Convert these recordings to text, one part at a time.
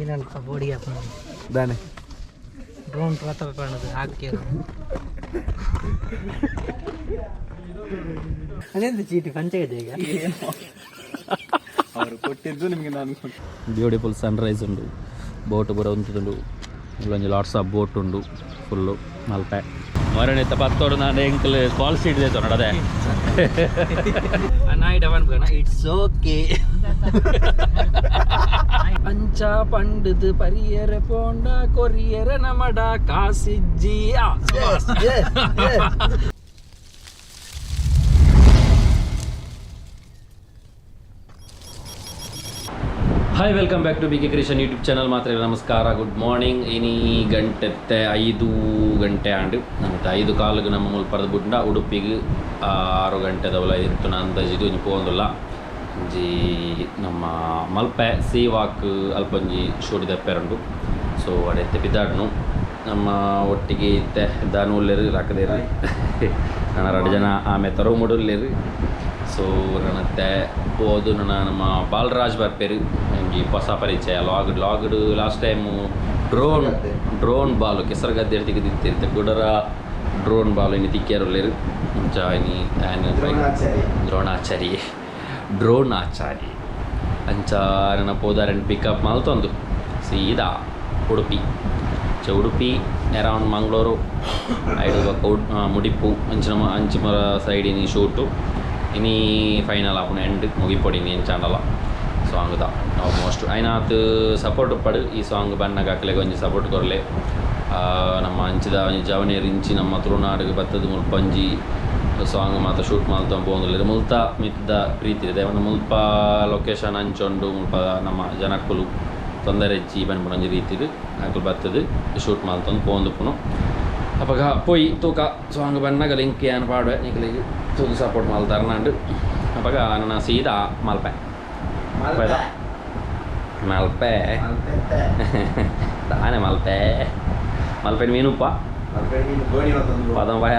ಐನಲ್ಪ body ಹಾಕೊಂಡು ದಾನೆ drone ಪ್ರತಾಪ ಪಣ್ಣದು hockey ಅದೇಂತ ಚೀಟಿ ಪಂಚಗಜ ಈಗ. ಅವರು ಕೊಟ್ಟಿದ್ದು ನಿಮಗೆ, ನಾನು ಬ್ಯೂಟಿಫುಲ್ ಸನ್ರೈಸ್ ಉಂಡು, ಬೋಟ್ ಪೂರ ಉಂತುದುಂಡು. ಒಂಜಿ ಲಾಟ್ಸ್ ಆಫ್ ಬೋಟ್ ಉಂಡು ಫುಲ್ಲು. ಮಲ್ಪೆ ಮರಣಿತ ಪತ್ತೋಡು ನಾನು ಎಂಕಲ್ ಕಾಲ್ ಸೀಟ್ ದೇತೊನಡ ಅದೇ. ನಾಯಿಡ ಪನ್ಪುನ it's okay. ಅಂಚ ಪಂಡುದು ಪರಿಯರ ಪೋಂಡ courier ನಮಡ ಕಾಸಿಜ್ಜಿ. Hi, welcome back to B K creation YouTube channel. ಮಾತ್ರ ನಮಸ್ಕಾರ, ಗುಡ್ ಮಾರ್ನಿಂಗ್. ಇನಿ ಗಂಟೆತ್ತೆ 5 ಗಂಟೆ ಆಂಡ್ ಮತ್ತು 5:15ಕ್ಕೆ ನಮ್ಮ ಮುಲ್ಪರದ ಬುಡ್ಡ ಉಡುಪಿಗೆ 6 ಗಂಟೆದವಲ ಇತ್ತು ಅಂದಾಜಿಗೆ. ಒಂಜಿ ಪೋವೊಂದುಲ್ಲ, ಒಂಜಿ ನಮ್ಮ ಮಲ್ಪೆ ಸೀ ವಾಕ್ ಅಲ್ಪ ಒಂಜಿ ಶೂಟ್ ದೆಪ್ಪೆರುಂಡು. ಸೊ ಅಡೆತ್ತೆ ಪಿದಾಡ್ನು. ನಮ್ಮ ಒಟ್ಟಿಗೆ ಇತ್ತೆ ದಾನು ಉಲ್ಲೇರು, ರಾಕದೇರು, ನನ್ನ ಎರಡು ಜನ ಆಮೆ ತರುಮುಡುಲ್ಲೇರು. ಸೊ ನನ್ನತ್ತೆ ಪೋದು ನನ್ನ ನಮ್ಮ ಬಾಲರಾಜ್ ಬರ್ಪೇರು. ಒಂಜಿ ಹೊಸ ಪರಿಚಯ log logged last time drone drone Balu ಕೆಸರುಗದ್ದೆ ತಿಕ್ಕಿದಿತ್ತಿರುತ್ತೆ. ಗುಡರ ಡ್ರೋನ್ ಬಾಲು ಇನ್ನು ತಿಕ್ಕಿಯಾರುಲ್ಲೇರು. ಅಂಚ ಇನಿ ದ್ರೋಣಾಚಾರಿ ಡ್ರೋಣಾಚಾರಿ. ಅಂಚ ನನ್ನ ಪೋದಾರನ್ ಪಿಕಪ್ ಮಲ್ತೊಂದು ಸೀದಾ ಉಡುಪಿ. ಚ ಉಡುಪಿ ಅರೌಂಡ್ ಮಂಗಳೂರು ಐಡು ಬೊಕ್ಕ ಮುಡಿಪು ಅಂಚಿನ ಅಂಚಿ ಮರ ಸೈಡ್ ಇನಿ ಶೂಟು. ಇನಿ ಫೈನಲ್ ಆಪುಂಡು, ಎಂಡ್ ಮುಗಿಪೊಡಿ ಎಂಚಾಂಡಲ ಸಾಂಗ್ದ ಆಲ್ಮೋಸ್ಟ್. ಐನಾತ್ ಸಪೋರ್ಟ್ ಉಪ್ಪಡು. ಈ ಸಾಂಗ್ ಬನ್ನಗ ಅಕ್ಲೆಗ್ ಒಂಜಿ ಸಪೋರ್ಟ್ ಕೊರ್ಲೆ. ನಮ್ಮ ಅಂಚಿದ ಒಂಜಿ ಜವನೇರ್ ಇಂಚಿ ನಮ್ಮ ತುಳುನಾಡಿಗೆ ಬತ್ತದ ಮುಲ್ಪ ಒಂಜಿ ಸಾಂಗ್ ಮಾತ ಶೂಟ್ ಮಲ್ತೊಂದು ಪೋವೊಂದುಲ್ಲೆರ್. ಮುಲ್ತ ಮಿತ್ದ ಪ್ರೀತಿ ಇದೆ. ಒಂದು ಮುಲ್ಪ ಲೊಕೇಶನ್ ಅಂಚೊಂಡು, ಮುಲ್ಪ ನಮ್ಮ ಜನಕ್ಕುಲು ತೊಂದರೆ ಇಜ್ಜಿ ಪನ್ಪುನ ಒಂಜಿ ರೀತಿಡ್ ಅಕುಲು ಬತ್ತದು ಶೂಟ್ ಮಲ್ತೊಂದು ಪೋವೊಂದುಪ್ಪುನು. ಅಪಗ ಪೋಯಿ ತೂಕ. ಸಾಂಗ್ ಬನ್ನಗ ಲಿಂಕ್ ಯಾನ್ ಪಾಡುವೆ, ನಿಕಲೆಗ್ ತೂದು ಸಪೋರ್ಟ್ ಮಲ್ತಾರನಾಂಡ್. ಅಪಗ ನನ್ನ ಸೀದಾ ಮಲ್ಪೆ ಪೋಯ್ದ. ಮಲ್ಪೆ ತಾನೆ ಮಲ್ಪೆ. ಮಲ್ಪೆ ಮೀನುಪ್ಪ ಪದಂ ಪಾಯ.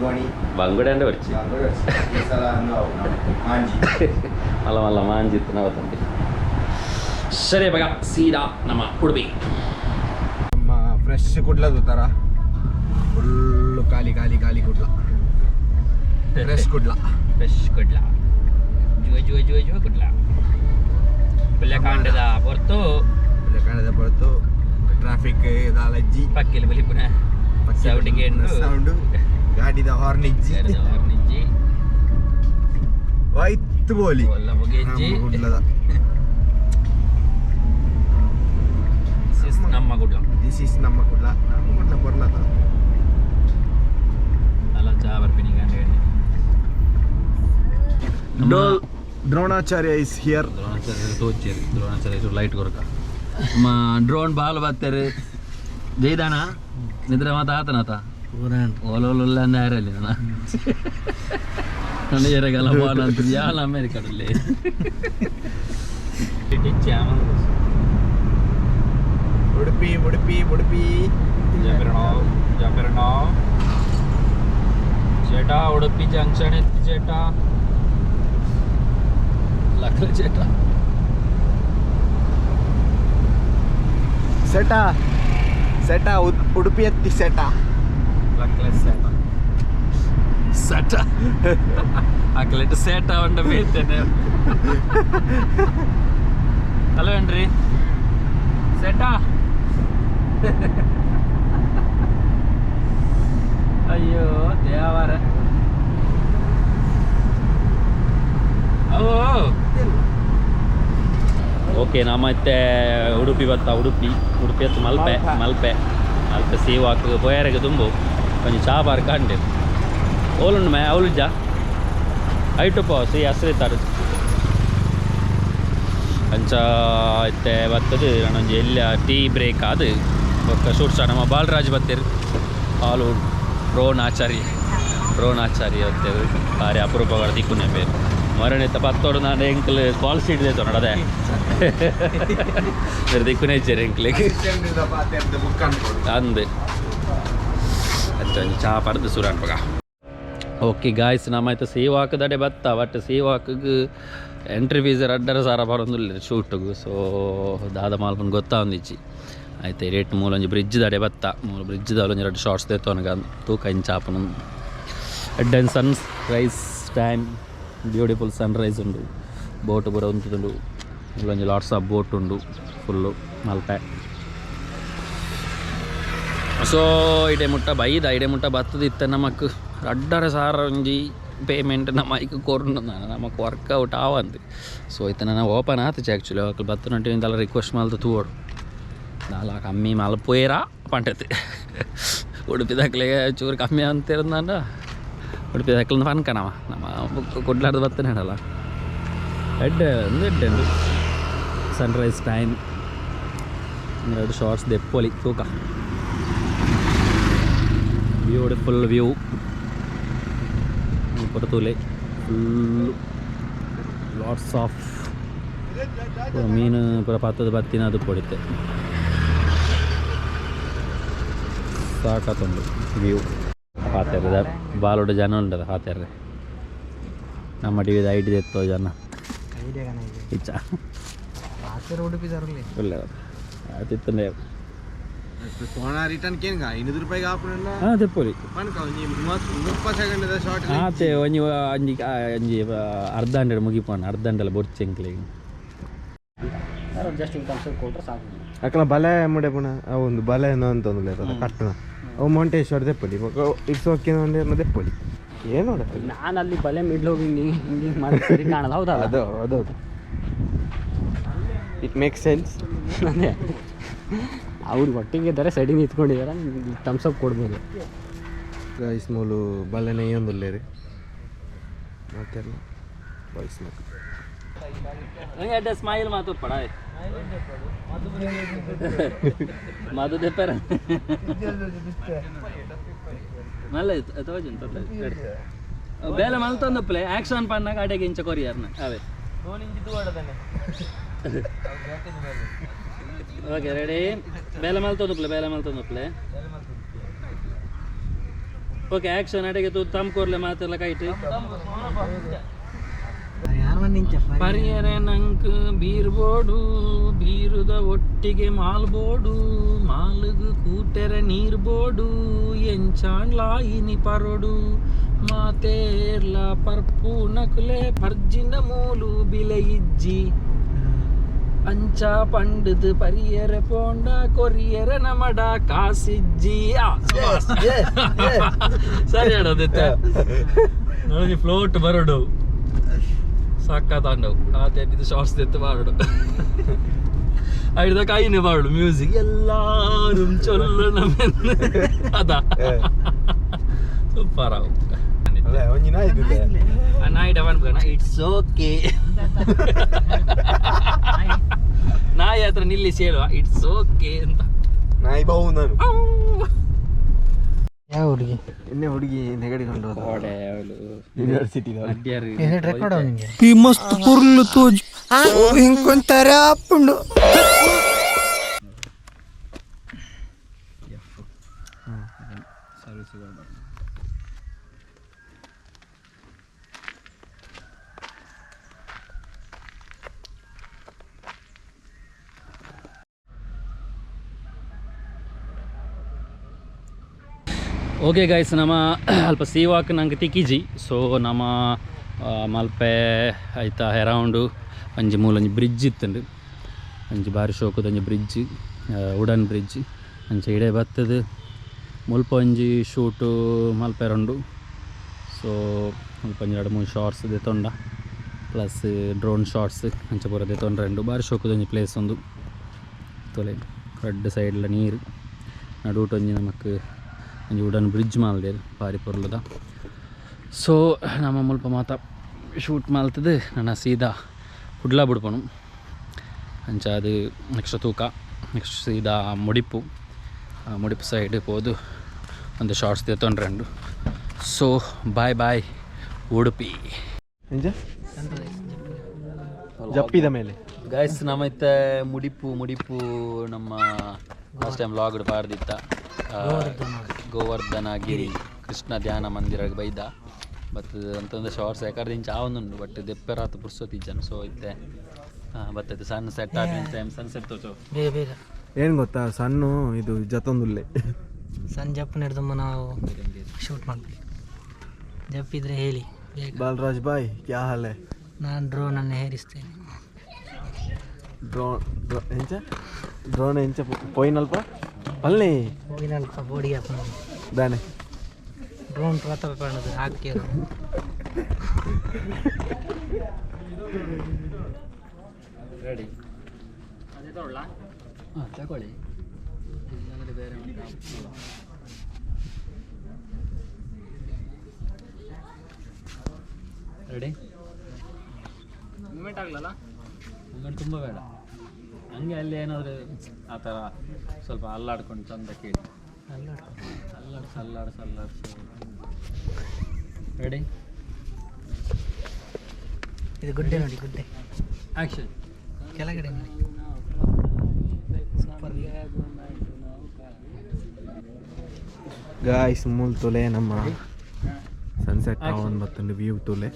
ಗೋಣಿ. ಬಂಗುಡೆ ಅಂಡ ಬರ್ಚಿ. ಮಲ್ಲ ಮಲ್ಲ ಮಾಂಜಿತ್ತು ನವತಂತಿ. ಸರಿ, ಅಪಗ ಸೀದಾ ನಮ್ಮ ಉಡುಪಿ. ನಮ್ಮ ಫ್ರೆಶ್ ಕುಡ್ಲದು ತರ ಫುಲ್ಲು ಖಾಲಿ ಖಾಲಿ ಖಾಲಿ ಕುಡ್ಲ, ಫ್ರೆಶ್ ಕುಡ್ಲ. ಫ್ರೆಶ್ ಕುಡ್ಲ, ಜುವ ಜುವ ಜುವ ಜುವ ಕುಡ್ಲ. ಪುಲ್ಯ ಕಾಂಡದ ಹೊರ್ತು. ಕಾಣದ ಹೊರತು ಟ್ರಾಫಿಕ್ ದಾಲಜ್ಜಿ. ಪಕ್ಕಿಲ್ ಬಲಿಪುನ ಸೌಂಡ್ ಗೇಂಡು. ಸೌಂಡ್, ಗಾಡಿದ ಹಾರ್ನ್ ಇಜ್ಜಿ. ಇಜ್ಜಿ. ಹೋಯ್ತು ಬೋಲಿ. ಒಲ್ಲ ಮುಗಿಜ್ಜಿ. ನಮ್ಮ ಕುಡ್ಲದ. This is ನಮ್ಮ ಕುಡ್ಲ. This is ನಮ್ಮ ಕುಡ್ಲ, ನಮ್ಮ ಕುಡ್ಲ ಪೊರ್ಲದ. ಅಲ್ಲ, ಚಾ ಬರ್ಪಿನಿ ಗಂಟೆ. Dronacharya is here. Dronacharya ತೋಚೇರಿ. ದ್ರೋಣಾಚಾರ್ಯ ಲೈಟ್ ಕೊರಕ. ನಮ್ಮ ಡ್ರೋನ್ ಬಾಲ್ ಬತ್ತೇರು. ಜೈದಾನ ನಿದ್ರೆ ಮಾತ ಆತನಾತ ಓಲೋಲುಲ್ಲ ಅಂದ. ನನ್ನ ನನ್ನ ಎರಗಲ ಬಾಲ್ ಅಂತ ಯಾಲ ಅಮೇರಿಕದಲ್ಲಿ. ಉಡುಪಿ ಉಡುಪಿ ಉಡುಪಿ. ചേട്ടാ, ഉടുപ്പി ജംഗ്ഷൻ എത്തി ചേട്ടാ. ಲಕ್ಲ ചേട്ടാ. ಸೆಟಾ ಸೆಟಾ, ಉಡುಪಿ ಎತ್ತಿ ಸೆಟಾ. ಲಕ್ಲೆ ಸೇಟ. ಸಟ ಅಕ್ಲೆಟ್ ಸೇಟ ಉಂಡ ಬೇತೇನೆ ಅಲ್ವೇನ್ರಿ ಸೇಟಾ. ಅಯ್ಯೋ ದೇವರ ಅವು. ಓಕೆ, ನಮ್ಮ ಮತ್ತೆ ಉಡುಪಿ ಬತ್ತ. ಉಡುಪಿ ಉಡುಪಿ ಹತ್ತು ಮಲ್ಪೆ. ಮಲ್ಪೆ ಮಲ್ಪೆ ಸೀ ವಾಕ್ ಪೋಯರೆಗೆ ತುಂಬು ಒಂಜಿ ಚಾ ಬಾರ್ ಕಾಂಡೆ. ಓಲುಂಡು ಮೇ ಅವಲುಜ್ಜ ಐಟು ಪೋ ಸಿ ಹಸ್ರಿತಾರು. ಅಂಚ ಇತ್ತೆ ಬತ್ತದು ಒಂಜಿ ಎಲ್ಲ ಟೀ ಬ್ರೇಕ್ ಆದು ಬೊಕ್ಕ ಶೂಟ್ಸ. ನಮ್ಮ ಬಾಲರಾಜ್ ಬತ್ತೆರ್. ಹಾಲು ಡ್ರೋಣಾಚಾರಿ ಡ್ರೋಣಾಚಾರಿ ಬತ್ತೆರ್. ಬಾರಿ ಅಪರೂಪ ತಿಕ್ಕುನೆ ಬೇರು. ಮರಣಿತ ಪತ್ತೋಡು ನಾನು ಎಂಕಲ್ ಕಾಲ್ ಸೀಟ್ ದೇತೊನಡ ಅದೇ ಬೇರೆ ದಿಕ್ಕುನೆ ಇಜ್ಜೆರ್ ಎಂಕ್ಲೆಗ್. ಬುಕ್ ಅನ್ಕೊಡು. ಅಂದ್ ಅಚ್ಚ ಒಂಜಿ ಚಾ ಪರ್ದು ಸುರು ಅನ್ಪಗ. ಓಕೆ ಗಾಯ್ಸ್, ನಮ್ಮ ಆಯ್ತು ಸೀ ವಾಕ್ ದಡೆ ಬತ್ತ. ಬಟ್ ಸೀ ವಾಕ್ಗ್ ಎಂಟ್ರಿ ಫೀಸ್ 2,500 ಬರೊಂದುಲ್ಲೆರ್ ಶೂಟುಗು. ಸೊ ದಾದ ಮಲ್ಪುನ ಗೊತ್ತಾವೊಂದಿಜ್ಜಿ. ಐತೆ ರೇಟ್ ಮೂಲೊಂಜಿ ಬ್ರಿಡ್ಜ್ ದಡೆ ಬತ್ತ ಮೂಲು ಬ್ರಿಡ್ಜ್ ದ ಒಂಜಿ ರಡ್ಡ್ ಶಾರ್ಟ್ಸ್ ದೆತ್ತೊನಗ ತೂಕ ಇಂಚ ಆಪುನ. ಎಡ್ಡೆ sunrise time, beautiful sunrise ಉಂಡು. ಬೋಟ್ ಪೂರ ಉಂತುದುಂಡು. ಮೂಲೊಂಜಿ ಲಾಟ್ಸ್ ಆಫ್ ಬೋಟ್ ಉಂಡು ಫುಲ್ಲು ಮಲ್ಪೆ. ಸೊ ಇಡೆ ಮುಟ್ಟ ಬೈದ, ಇಡೆ ಮುಟ್ಟ ಬತ್ತದ ಇತ್ತೆ ನಮಕ್ 2,500 ಒಂಜಿ ಪೇಮೆಂಟ್ ನಮ್ಮ ಐಕ್ ಕೊರ್ನು ನಮಕ್ ವರ್ಕೌಟ್ ಆವಂದ್. ಸೊ ಇತ್ತೆ ನನ ಓಪನ್ ಆತುಜಿ ಆ್ಯಕ್ಚುಲಿ. ಅಕುಲು ಬತ್ತುನಂಟು ಇಂದಲ ರಿಕ್ವೆಸ್ಟ್ ಮಲ್ತ್ ತೂವೊಡು, ದಾಲ ಕಮ್ಮಿ ಮಲ್ಪುವೆರಾ ಪಂಡತೆ. ಉಡುಪಿದಕ್ಲೆಗ್ ಚೂರು ಕಮ್ಮಿ ಅಂತಿರಂದಾಂಡ ಉಡುಪಿದಕ್ಲೆನ ಪನ್ಕ ನಮ ನಮ್ಮ ಕುಡ್ಲಾರ್ದು ಬತ್ತನೇಡಲ್ಲ. ಎಡ್ಡೆ ಒಂದು ಎಡ್ಡೆ ಉಂಡು. ಸನ್ರೈಸ್ ಟೈಮ್ ಎರಡು ಶಾರ್ಟ್ಸ್ ದೆಪ್ಪೊಲಿ ತೂಕ. ಬ್ಯೂಟಿಫುಲ್ ವ್ಯೂ ಪೂರ ತೂಲೆ. ಫುಲ್ಲು ಲಾಟ್ಸ್ ಆಫ್ ಮೀನು ಪೂರ ಪತ್ತದ ಬತ್ತಿನ ಅದು ಪೊಡಿತೆ. ಸಾಕತ್ತುಂಡು ವ್ಯೂ. ಪಾತೆರ್ದ ಬಾಲೋಡು ಜನ ಉಂಡದ ಪಾತೆರ್ರೆ. ನಮ್ಮ ಟಿವಿದ ಐಡಿ ದೆತ್ತೋ ಜನ ಇಚ್ಚ ಉಲ್ಲೆರ್ ಆತಿತ್ತಂಡೆ. ಫೋನ ರಿಟರ್ನ್ ಕೇನ್ಗ 500 ರೂಪಾಯಿಗೆ ಆಪುಂಡ. ಹಾಂ, ದೆಪ್ಪೊಲಿ. ಪನ್ಕ ಒಂಜಿ 30 ಸೆಕೆಂಡ್ ಶಾರ್ಟ್. ಆತೆ, ಒಂಜಿ ಒಂಜಿ ಒಂಜಿ ಅರ್ಧ ಹಂಡ್ರೆಡ್ ಮುಗಿಪೋಣ, ಅರ್ಧ ಹಂಡ್ರೆಡ್ ಬೊರ್ಚಿ ಎಂಕ್ಲೆಗ್. ಜಸ್ಟ್ ಹಿಂಗೆ ಥಮ್ಸ್ ಅಪ್ ಕೊಟ್ರೆ ಸಾಕು. ಅಕಲ ಬಲೆ ಮುಡೆ ಪುಣ ಅವು ಒಂದು ಬಲೆ ಅಂತ ಒಂದು ಕಟ್ಟಣ ಅವು ಮೊಂಟೇಶ್ವರ ದೆಪ್ಪೊಲಿ. It's okay ದೆಪ್ಪೊಲಿ ಏನು ನೋಡ. ನಾನು ಅಲ್ಲಿ ಬಲೆ ಮಿಡ್ಲ್ ಹೋಗಿ ಹಿಂಗೆ ಹಿಂಗೆ ಹಿಂಗೆ ಮಾಡಿ ಸರಿ ಕಾಣಲ್ಲ, ಹೌದಲ್ಲ? ಅದು ಅದೌದು, it make sense. ಅದೇ, ಅವ್ರು ಒಟ್ಟಿಗೆ ಇದ್ದಾರೆ, ಸೈಡಿಗೆ ನಿಂತ್ಕೊಂಡಿದ್ದಾರೆ, ಥಮ್ಸ್ ಅಪ್ ಕೊಡ್ಬೋದು. ಗೈಸ್, ಮೂಲು ಬಲೆನೆ ಒಂದುಲ್ಲೇರು ಮಾತೆಲ್ಲ ಬಾಯ್ಸ್ ಮಕ್ಕಳು. ಎಡ್ಡೆ ಸ್ಮೈಲ್ ಮಾತು ಪಡ ಮದು ದೆಪ್ಪರ ಮಲ್ಲ ತೋಜುಂಡು ಬೇಲೆ ಮಲ್ತೊಂದುಪ್ಪಲೆ. ಆಕ್ಷನ್ ಪನ್ನಾಗ ಅಡೆಗೆ ಇಂಚ ಕೊರಿಯರ್ನ ಅವೇ. Okay, ready. ಬೇಲೆ ಮಲ್ತೊಂದುಪ್ಪಲೆ, ಬೇಲೆ ಮಲ್ತೊಂದುಪ್ಪಲೆ. Okay, action. ಅಡೆಗೆ ತೂ ತಮ್ ಕೋರ್ಲೆ ಮಾತೆಲ್ಲ ಕೈಟ್. ಪರಿಯರೆ ನಂಕ್ ಬೀರ್ ಬೋಡು, ಬೀರುದ ಒಟ್ಟಿಗೆ ಮಾಲ್ ಬೋಡು, ಮಾಲುಗು ಕೂಟೆರೆ ನೀರ್ ಬೋಡು, ಎಂಚಾಂಡ್ಲಾ ಇನಿ ಪರೊಡು, ಮಾತೇರ್ಲ ಪರ್ಪು ನಕುಲೆ ಪರ್ಜಿನ ಮೂಲು ಬಿಲೆ ಇಜ್ಜಿ, ಅಂಚ ಪಂಡುದು ಪರಿಯರೆ ಪೋಂಡ ಕೊರಿಯರೆ ನಮಡ ಕಾಸಿಜ್ಜಿ. ಸರಿ ಹೇಳೋದಿತ್ತ ನೋಡಿ. ಫ್ಲೋಟ್ ಬರೋಡು ಸಕ್ಕತ್ತಾಂಡವು. ಆತ ಇದು ಶಾರ್ಟ್ಸ್ ದೆತ್ತು ಬಾರಡು, ಐಡ್ದ ಕೈನೆ ಬಾರಡು. ಮ್ಯೂಸಿಕ್ ಎಲ್ಲಾರು ಚೊಲ್ಲ ನಮ್ಮ ಅದ ಸೂಪರ್ ಅವು. ಅಲ್ಲ, ಒಂಜಿ ನಾಯಿ. ನಾಯಿಡ ಪನ್ಪುಗನ it's okay. ನಾಯಿ ಹತ್ರ ನಿಲ್ಲಿಸಿ ಹೇಳುವ it's okay ಅಂತ. ನಾಯಿ ಬಹು ನಾನು. ಯಾವ ಹುಡುಗಿ? ಎನ್ನೆ ಹುಡುಗಿ ನೆಗಡಿಕೊಂಡು ಕೋಡೆ ಅವಳು. ಯೂನಿವರ್ಸಿಟಿ. ಅಡ್ಡಿಯಾರು. ರೆಕಾರ್ಡ್ ನಿಮಗೆ. ಈ ಮಸ್ತ್ ಪುರ್ಲು ತೋಜ್ ಇಂಕೊಂತಾರೆ ಆಪುಂಡು. ಓಕೆ ಗೈಸ್, ನಮ್ಮ ಅಲ್ಪ ಸೀ ವಾಕ್ ನಂಗೆ ತಿಕ್ಕಿಜಿ. ಸೊ ನಮ್ಮ ಮಲ್ಪೆ ಐತ ಅರೌಂಡು ಒಂಜಿ ಮೂಲೊಂಜಿ ಬ್ರಿಡ್ಜ್ ಇತ್ತುಂಡು. ಒಂಜಿ ಬಾರಿ ಶೋಕುದ ಒಂಜಿ ಬ್ರಿಡ್ಜ್, ವುಡನ್ ಬ್ರಿಡ್ಜ್. ಅಂಚ ಇಡೆ ಬತ್ತದು ಮುಲ್ಪ ಒಂಜಿ ಶೂಟು ಮಲ್ಪೆರುಂಡು. ಸೊ ಮುಲ್ಪ ಒಂಜಿ ಎರಡು ಮೂರು ಶಾರ್ಟ್ಸ್ ದೆತೊಂಡ, ಪ್ಲಸ್ ಡ್ರೋನ್ ಶಾರ್ಟ್ಸ್ ಅಂಚ ಪೂರ ದೆತೊಂಡ್ರೆ. ಬಾರಿ ಶೋಕುದ ಒಂಜಿ ಪ್ಲೇಸ್ ಉಂದು. ತೋಲೆ, ರಡ್ಡ್ ಸೈಡ್ಲ ನೀರು, ನಡುಟು ಒಂಜಿ ನಮಕ್ ಒಂಜಿ ವುಡನ್ ಬ್ರಿಡ್ಜ್ ಮಲ್ದೆರ್ ಬಾರಿ ಪೊರ್ಲುದ. ಸೊ ನಮ್ಮ ಮುಲ್ಪ ಮಾತ ಶೂಟ್ ಮಲ್ತದು ನನ ಸೀದಾ ಕುಡ್ಲ ಬುಡ್ಪನು. ಅಂಚ ಅದು ನೆಕ್ಸ್ಟ್ ತೂಕ, ನೆಕ್ಸ್ಟ್ ಸೀದಾ ಮುಡಿಪು, ಮುಡಿಪು ಸೈಡ್ ಪೋದು ಒಂದು ಶಾರ್ಟ್ಸ್ ದೆತ್ತೊಂಡ್ರೆ. So bye bye Udupi. ಎಂಜ ಜಪ್ಪಿದ ಮೇಲೆ. ಗೈಸ್, ನಮ್ಮ ಇತ್ತೆ ಮುಡಿಪು ಮುಡಿಪು ನಮ್ಮ ಲಾಸ್ಟ್ ಟೈಮ್ ವ್ಲಾಗ್ ಪಾಡ್ದಿತ್ತ ಗೋವರ್ಧನ ಗಿರಿ ಕೃಷ್ಣ ಧ್ಯಾನ ಮಂದಿರ ಬೈದ. ಬತ್ತದ ಅಂತಂದು ಶಾರ್ಟ್ಸ್ ಯಾಕಂದ್ರೆ ಇಂಚ ಆವೊಂದುಂಡು ಬಟ್ ದೆಪ್ಪೆರಾತ್ ಪುರ್ಸೊತ್ತಿಜ್ಜನ್ ಸೊ ಇತ್ತೆ ಬತ್ತದ ಸನ್ ಸೆಟ್ ಆಪಿನ ಟೈಮ್ ಸನ್ ಸೆಟ್ ತೋಚೋ. ಬೇಗ ಬೇಗ. ಏನು ಗೊತ್ತಾ, ಸಣ್ಣ ಇದು ಜತೊಂದುಲ್ಲೆ. ಸಣ್ಣ ಜಪ್ಪು ನಡೆದಮ್ಮ, ನಾವು ಶೂಟ್ ಮಾಡಬೇಕು. ಜಪ್ಪಿದ್ರೆ ಹೇಳಿ ಬೇಗ. ಬಾಲರಾಜ್ ಬಾಯ್, ಕ್ಯಾ ಹಾಲ್ ಹೈ? ನಾನು ಡ್ರೋನನ್ನು ಹೇರಿಸ್ತೇನೆ. ಡ್ರೋನ್ ಎಂಚ ಡ್ರೋನ್ ಎಂಚ ಪೋಯಿನಲ್ಪ ಪಲ್ನಿ. ಹೋಗಿನಲ್ಪ ಬೋಡಿಗೆ ಹಾಕೊಂಡು. ದಾನೆ? ಡ್ರೋನ್ ಪ್ರತಾಪ ಪಣ್ಣದು ಹಾಕ್ತಿರು. ರೆಡಿ. ಹಾಂ, ತಗೊಳ್ಳಿ, ಇಲ್ಲಾಂದರೆ ಬೇರೆ ಉಂಟು. ರೆಡಿ. ಮೂಮೆಂಟ್ ಆಗಲ್ಲ. ಮೂಮೆಂಟ್ ತುಂಬ ಬೇಡ. ಹಂಗೆ ಅಲ್ಲಿ ಏನಾದರೂ ಆ ಥರ ಸ್ವಲ್ಪ ಅಲ್ಲಾಡ್ಕೊಂಡು ಚಂದ ಕೇಳಿ. ಅಲ್ಲಾಡ್ಸು, ಅಲ್ಲಾಡ್ಸು, ಅಲ್ಲಾಡ್ಸು. ರೆಡಿ. ಇದು ಗುಡ್ಡೆ ನೋಡಿ, ಗುಡ್ಡೆ. ಆ್ಯಕ್ಷನ್. ಕೆಳಗಡೆ ನೋಡಿ, ಸೂಪರ್. ಗಾಯ್ಸ್, ಮೂಲ್ ತೊಲೆ ನಮ್ಮ ಸನ್ಸೆಟ್ ಆವೊಂದು ಬತ್ತುಂಡು. ವ್ಯೂ ತೊಲೆ,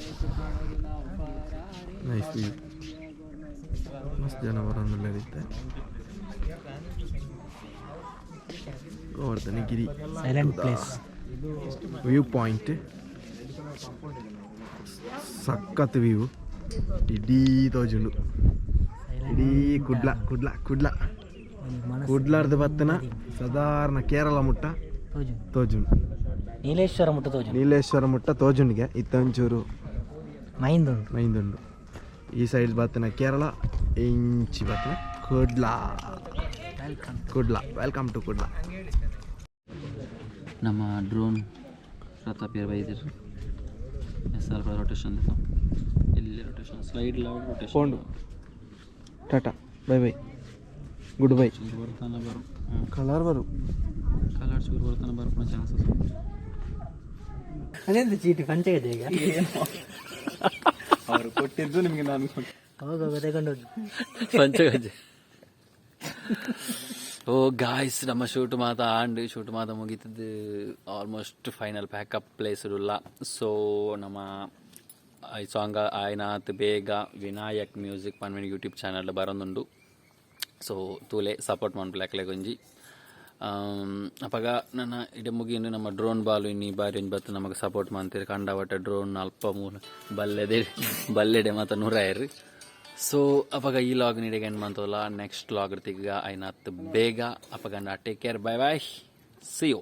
ನೈಸ್ ವ್ಯೂ. ಮಸ್ತ್ ಜನ ಬರೋಂದುಲ್ಲೆರ್ ಇತ್ತೆ. Govardhanagiri. Silent place. View point, ಸಖತ್ ವ್ಯೂ. ಇಡೀ ತೋಜುಂಡು, ಇಡೀ ಕುಡ್ಲ, ಕುಡ್ಲ, ಕುಡ್ಲ. ಕುಡ್ಲಾರ್ದು ಬತ್ತನ ಸಾಧಾರಣ ಕೇರಳ ಮುಟ್ಟ ತೋಜುಂಡು. ನೀಲೇಶ್ವರ ಮುಟ್ಟ ತೋಜು. ನೀಲೇಶ್ವರ ಮುಟ್ಟ ತೋಜುಂಡಿಗೆ. ಇತ್ತೊಂಚೂರು ಮೈಂದುಂಟು. ಮೈಂದುಂಡು. ಈ ಸೈಡ್ ಬತ್ತನ ಕೇರಳ, ಇಂಚಿ ಬತ್ತನ Kudla. Welcome. Kudla, welcome to Kudla. ನಮ್ಮ ಡ್ರೋನ್ ಪ್ರತಾಪ್ ಬೈದಿರು ಸ್ವಲ್ಪ ರೊಟೇಷನ್ ಇಲ್ಲಿ, ರೊಟೇಷನ್ ಸ್ಲೈಡ್ ರೊಟೇಷನ್. ಪೋಂಡು. Tata, bye bye, goodbye. ಚೂರು ಬರ್ತಾನೆ ಬರು. ಕಲರ್ ಬರು. ಕಲರ್ ಚೂರು ಬರ್ತಾನೆ ಬರ್ಪುನ ಚಾನ್ಸಸ್. ಅದೇಂತ ಚೀಟಿ ಪಂಚಗಜ ಈಗ? ಅವರು ಕೊಟ್ಟಿದ್ದು ನಿಮಗೆ, ನಾನು ಹೋಗುವಾಗ ತಗೊಂಡು ಹೋಗಿ. ಪಂಚಗಜ. ಓ ಗಾಯ್ಸ್, ನಮ್ಮ ಶೂಟ್ ಮಾತ ಆಂಡ್, ಶೂಟ್ ಮಾತ ಮುಗೀತದ್ದು. ಆಲ್ಮೋಸ್ಟ್ ಫೈನಲ್ ಪ್ಯಾಕಪ್ ಪ್ಲೇಸ್ ಉಲ್ಲ. ಸೊ ನಮ್ಮ ಈ ಸಾಂಗ್ ಆಯ್ನಾತ್ ಬೇಗ ವಿನಾಯಕ್ ಮ್ಯೂಸಿಕ್ ಪನ್ಪಿನ ಯೂಟ್ಯೂಬ್ ಚಾನಲ್ ಬರೋದುಂಡು. ಸೊ ತೂಲೆ, ಸಪೋರ್ಟ್ ಮನ್ಪುಲೆ ಒಂಜಿ. ಅಪಗ ನನ್ನ ಇಡೆ ಮುಗಿಯನ್ನು ನಮ್ಮ ಡ್ರೋನ್ ಬಾಲು ಇನ್ನಿ ಬಾರಿ ಒಂಜಿ ಬತ್ತು ನಮಗೆ ಸಪೋರ್ಟ್ ಮಾಡ್ತೀರಿ. ಕಂಡವಟ ಡ್ರೋನ್ ಅಲ್ಪ ಮೂಲ ಬಲ್ಲೆದೆ ಬಲ್ಲೆಡೆ ಮಾತ ನೂರಾಯರು. ಸೊ ಅಪಗ ಈ ಲಾಗ್ ನೀಡಿಗೆ ಏನು ಮಂತೋಲ್ಲ, ನೆಕ್ಸ್ಟ್ ಲಾಗ್ ತಿಕ್ಕ ಐನಾತ್ ಬೇಗ. ಅಪಗ take care, bye bye, see you.